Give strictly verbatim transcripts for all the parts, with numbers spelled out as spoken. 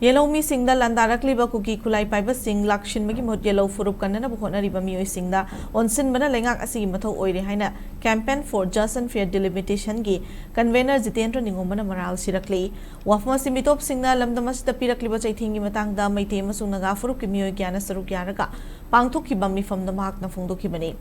ꯌꯦꯜꯍꯧꯃꯤꯁꯤꯡꯗ ꯂꯥꯟꯗꯥꯔꯛꯂꯤꯕ ꯀꯨꯀꯤ ꯈꯨꯠꯂꯥꯏ ꯄꯥꯏꯕꯁꯤꯡ ꯂꯥꯛꯁꯤꯟꯕꯒꯤ ꯃꯍꯨꯠ ꯌꯦꯜꯍꯧ ꯐꯨꯔꯨꯞ ꯀꯟꯅꯅꯕ ꯍꯣꯠꯅꯔꯤꯕ ꯃꯤꯑꯣꯏꯁꯤꯡꯗ ꯑꯣꯟꯁꯤꯟꯕꯅ ꯂꯩꯉꯥꯛ ꯑꯁꯤꯒꯤ ꯃꯊꯧ ꯑꯣꯏꯔꯦ ꯍꯥꯏꯅ Campaign for Just and Fair Delimitationꯒꯤ convener Jitendra ꯅꯤꯉꯣꯝꯕꯅ ꯃꯔꯥꯜ ꯁꯤꯔꯛꯂꯤ꯫ ꯋꯥꯐꯝ ꯑꯁꯤ ꯃꯤꯇꯣꯞꯁꯤꯡꯅ ꯂꯝꯗꯝ ꯑꯁꯤꯗ ꯄꯤꯔꯛꯂꯤꯕ ꯆꯩꯊꯦꯡꯒꯤ ꯃꯇꯥꯡꯗ ꯃꯩꯇꯩ ꯑꯃꯁꯨꯡ ꯅꯥꯒꯥ ꯐꯨꯔꯨꯞꯀꯤ ꯃꯤꯑꯣꯏ ꯀꯌꯥꯅ ꯁꯔꯨꯛ ꯌꯥꯔꯒ ꯄꯥꯡꯊꯣꯛꯈꯤꯕ ꯃꯤꯐꯝꯗ ꯃꯍꯥꯛꯅ ꯐꯣꯡꯗꯣꯛꯈꯤꯕꯅꯤ꯫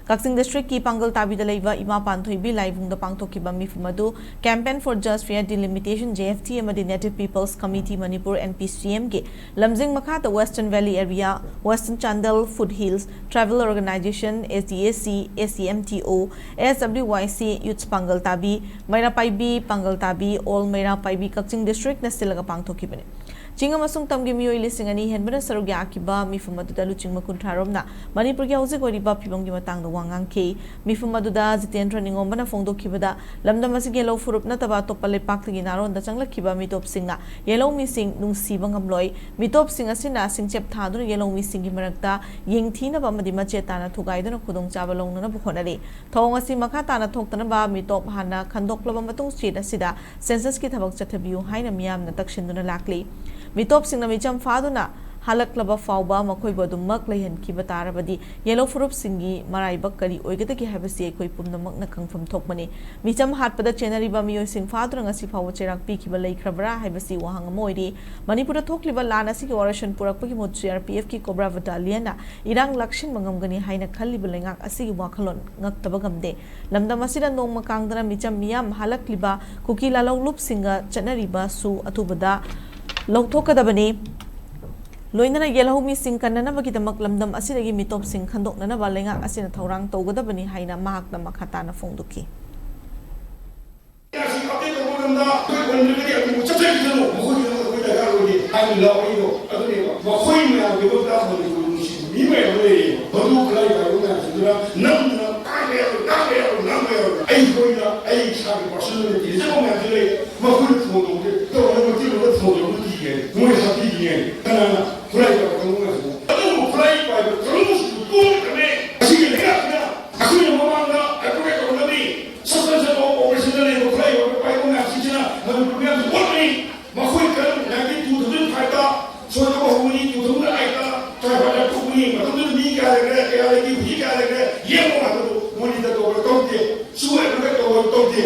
ꯀꯛꯆꯤꯡ districtꯀꯤ ꯄꯥꯡꯒꯜ ꯇꯥꯕꯤꯗ ꯂꯩꯕ ꯏꯃꯥ ꯄꯥꯟꯊꯣꯏꯕꯤ ꯂꯥꯏꯕꯨꯡꯗ ꯄꯥꯡꯊꯣꯛꯈꯤꯕ ꯃꯤꯐꯝ ꯑꯗꯨ Campaign for Just Fair Delimitation, J F T, ꯑꯃꯗꯤ Native People's Committee Manipur, N P C Mꯒꯤ ꯂꯝꯖꯤꯡ ꯃꯈꯥꯗ Western Valley Area, Western Chandel Foothills Tribal Organization, S D A C, A C M T O, S W Y C, Youths ꯄꯥꯡꯒꯜ ꯇꯥꯕꯤ, ꯃꯩꯔꯥ ꯄꯥꯏꯕꯤ ꯄꯥꯡꯒꯜ ꯇꯥꯕꯤ, All ꯃꯩꯔꯥ ꯄꯥꯏꯕꯤ ꯀꯛꯆꯤꯡ districtꯅ ꯁꯤꯜꯂꯒ ꯄꯥꯡꯊꯣꯛꯈꯤꯕꯅꯤ꯫ ꯆꯤꯡ ꯑꯃꯁꯨꯡ ꯇꯝꯒꯤ ꯃꯤꯑꯣꯏ ꯂꯤꯁꯤꯡ ꯑꯅꯤ ꯍꯦꯟꯕꯅ ꯁꯔꯨꯛ ꯌꯥꯈꯤꯕ ꯃꯤꯐꯝ ꯑꯗꯨꯗ ꯂꯨꯆꯤꯡꯕ ꯀꯨꯟꯊ꯭ꯔꯥ ꯔꯣꯝꯅ ꯃꯅꯤꯄꯨꯔꯒꯤ ꯍꯧꯖꯤꯛ ꯑꯣꯏꯔꯤꯕ ꯐꯤꯕꯝꯒꯤ ꯃꯇꯥꯡꯗ ꯋꯥ ꯉꯥꯡꯈꯤ꯫ ꯃꯤꯐꯝ ꯑꯗꯨꯗ ꯖꯤꯇꯦꯟꯗ꯭ꯔ ꯅꯤꯉꯣꯝꯕꯅ ꯐꯣꯡꯗꯣꯛꯈꯤꯕꯗ, ꯂꯝꯗꯝ ꯑꯁꯤꯒꯤ ꯌꯦꯜꯍꯧ ꯐꯨꯔꯨꯞ ꯅꯠꯇꯕ ꯑꯇꯣꯞꯄ ꯂꯩꯄꯥꯛꯇꯒꯤ ꯅꯥꯔꯣꯟꯗ ꯆꯪꯂꯛꯈꯤꯕ ꯃꯤꯇꯣꯞꯁꯤꯡꯅ ꯌꯦꯜꯍꯧ ꯃꯤꯁꯤꯡ ꯅꯨꯡꯁꯤꯕ ꯉꯝꯂꯣꯏ꯫ ꯃꯤꯇꯣꯞꯁꯤꯡ ꯑꯁꯤꯅ ꯁꯤꯡꯆꯞ ꯊꯥꯗꯨꯅ ꯌꯦꯜꯍꯧ ꯃꯤꯁꯤꯡꯒꯤ ꯃꯔꯛꯇ ꯌꯦꯡꯊꯤꯅꯕ ꯑꯃꯗꯤ ꯃꯆꯦꯠ ꯇꯥꯅ ꯊꯨꯒꯥꯏꯗꯨꯅ ꯈꯨꯗꯣꯡꯆꯥꯕ ꯂꯧꯅꯅꯕ ꯍꯣꯠꯅꯔꯤ꯫ ꯊꯧꯑꯣꯡ ꯑꯁꯤ ꯃꯈꯥ ꯇꯥꯅ ꯊꯣꯛꯇꯅꯕ ꯃꯤꯇꯣꯞ ꯍꯥꯟꯅ ꯈꯟꯗꯣꯛꯂꯕ ꯃꯇꯨꯡ state ꯑꯁꯤꯗ censusꯀꯤ ꯊꯕꯛ ꯆꯠꯊꯕꯤꯌꯨ ꯍꯥꯏꯅ ꯃꯤꯌꯥꯝꯅ ꯇꯛꯁꯤꯟꯗꯨꯅ ꯂꯥꯛꯂꯤ꯫ ꯃꯤꯇꯣꯞꯁꯤꯡꯅ ꯃꯤꯆꯝ ꯐꯥꯗꯨꯅ ꯍꯜꯂꯛꯂꯕ ꯐꯥꯎꯕ ꯃꯈꯣꯏꯕꯨ ꯑꯗꯨꯃꯛ ꯂꯩꯍꯟꯈꯤꯕ ꯇꯥꯔꯕꯗꯤ ꯌꯦꯜꯍꯧ ꯐꯨꯔꯨꯞꯁꯤꯡꯒꯤ ꯃꯔꯥꯏꯕꯛ ꯀꯔꯤ ꯑꯣꯏꯒꯗꯒꯦ ꯍꯥꯏꯕꯁꯤ ꯑꯩꯈꯣꯏ ꯄꯨꯝꯅꯃꯛꯅ ꯈꯪꯐꯝ ꯊꯣꯛꯄꯅꯤ꯫ ꯃꯤꯆꯝ ꯍꯥꯠꯄꯗ ꯆꯦꯟꯅꯔꯤꯕ ꯃꯤꯑꯣꯏꯁꯤꯡ ꯐꯥꯗꯨꯅ ꯉꯁꯤ ꯐꯥꯎꯕ ꯆꯩꯔꯥꯛ ꯄꯤꯈꯤꯕ ꯂꯩꯈ꯭ꯔꯕ꯭ꯔꯥ ꯍꯥꯏꯕꯁꯤ ꯋꯥꯍꯪ ꯑꯃ ꯑꯣꯏꯔꯤ꯫ ꯃꯅꯤꯄꯨꯔꯗ ꯊꯣꯛꯂꯤꯕ ꯂꯥꯟ ꯑꯁꯤꯒꯤ ꯋꯥꯔꯣꯏꯁꯤꯟ ꯄꯨꯔꯛꯄꯒꯤ ꯃꯍꯨꯠ C R P Fꯀꯤ Cobra Battalionꯅ ꯏꯔꯥꯡ ꯂꯥꯛꯁꯤꯟꯕ ꯉꯝꯒꯅꯤ ꯍꯥꯏꯅ ꯈꯜꯂꯤꯕ ꯂꯩꯉꯥꯛ ꯑꯁꯤꯒꯤ ꯋꯥꯈꯜꯂꯣꯟ ꯉꯛꯇꯕ ꯉꯝꯗꯦ꯫ ꯂꯝꯗꯝ ꯑꯁꯤꯗ ꯅꯣꯡꯃ ꯀꯥꯡꯗꯅ ꯃꯤꯆꯝ ꯃꯤꯌꯥꯝ ꯍꯥꯜꯂꯛꯂꯤꯕ ꯀꯨꯀꯤ ꯂꯥꯂꯧꯂꯨꯞꯁꯤꯡꯒ ꯆꯠꯅꯔꯤꯕꯁꯨ ꯑꯊꯨꯕꯗ ꯂꯧꯊꯣꯛꯀꯗꯕꯅꯤ꯫ ꯂꯣꯏꯅꯅ ꯌꯦꯜꯍꯧ ꯃꯤꯁꯤꯡ ꯀꯟꯅꯅꯕꯒꯤꯗꯃꯛ ꯂꯝꯗꯝ ꯑꯁꯤꯗꯒꯤ ꯃꯤꯇꯣꯞꯁꯤꯡ ꯈꯟꯗꯣꯛꯅꯅꯕ ꯂꯩꯉꯥꯛ ꯑꯁꯤꯅ ꯊꯧꯔꯥꯡ ꯇꯧꯒꯗꯕꯅꯤ ꯍꯥꯏꯅ ꯃꯍꯥꯛꯅ ꯃꯈꯥ ꯇꯥꯅ ꯐꯣꯡꯗꯣꯛꯈꯤ꯫ ꯑꯁꯤ update ꯇꯧꯕ ꯃꯇꯝꯗ ꯑꯩꯈꯣꯏ ꯑꯣꯟꯗ꯭ꯔꯒꯗꯤ ꯑꯗꯨꯕꯨ ꯆꯠꯆꯈꯤꯁꯅꯨ, ꯃꯈꯣꯏꯒꯤ ꯑꯃ ꯑꯩꯈꯣꯏ ꯗꯔꯀꯥꯔ ꯑꯣꯏꯗꯦ ꯍꯥꯏꯅ ꯂꯥꯎꯔꯛꯏꯗꯣ ꯑꯗꯨꯅꯦꯕ꯫ ꯃꯈꯣꯏ ꯃꯌꯥꯝꯒꯤꯗꯃꯛꯇ ꯃꯅꯤꯄꯨꯔ ꯅꯨꯡꯁꯤꯕ ꯃꯤ ꯃꯌꯥꯝ ꯑꯃ ꯂꯩꯔꯦꯕ꯫ ꯃꯗꯨ ꯈꯨꯠꯂꯥꯏ ꯄꯥꯏꯕ ꯃꯌꯥꯝꯁꯤꯡꯗꯨꯅ ꯅꯝꯗꯅ ꯉꯥꯡꯕ ꯌꯥꯔꯣꯏ, ꯉꯥꯡꯕ ꯌꯥꯔꯣꯏ, ꯉꯥꯡꯕ ꯌꯥꯔꯣꯏ꯫ ꯑꯩꯈꯣꯏꯅ ꯑꯩ ꯏꯁꯥꯒꯤ personal ꯊꯤꯖꯕ ꯃꯌꯥꯝꯁꯨ ꯂꯩ꯫ ꯃꯈꯣꯏꯅ ꯐꯣꯟ ꯇꯧꯕꯁꯦ ꯇꯧꯔꯒ ꯃꯩꯇꯩꯂꯣꯟꯗ ꯐꯣꯟ ꯇꯧꯔꯒ ꯊꯤꯒꯦ, ꯃꯣꯏ ꯍꯥꯠꯄꯤꯒꯦ꯫ ꯀꯅꯥꯅ ꯈꯨꯠꯂꯥꯏ ꯄꯥꯏꯕ ꯀꯥꯡꯕꯨ ꯃꯌꯥꯝꯁꯤꯕꯨ? ꯑꯗꯨꯕꯨ ꯈꯨꯠꯂꯥꯏ ꯄꯥꯏꯕ ꯀꯥꯡꯕꯨꯁꯤꯕꯨ ꯇꯣꯛꯀꯗꯕꯅꯦ꯫ ꯑꯁꯤꯒꯤ ꯂꯩꯉꯥꯛꯁꯤꯅ ꯑꯩꯈꯣꯏꯅ ꯃꯃꯥꯡꯗ advocate ꯇꯧꯅꯕꯤ suspension of operationꯗ ꯂꯩꯕ ꯈꯨꯠꯂꯥꯏ ꯄꯥꯏꯕ ꯃꯌꯥꯝꯁꯤꯡꯁꯤꯅ ꯃꯅꯤꯄꯨꯔ ꯃꯌꯥꯝꯁꯤ ꯑꯣꯠꯄꯅꯤ꯫ ꯃꯈꯣꯏ ꯀꯔꯝ nineteen two thousand five ꯌꯦꯡꯉꯣ ꯍꯥꯏꯕꯗꯨ ꯃꯣꯅꯤꯇꯔ ꯇꯧꯕ ꯇꯧꯗꯦ꯫ ꯁꯨ ꯍꯥꯏꯕꯗ ꯇꯧꯕ ꯇꯧꯗꯦ꯫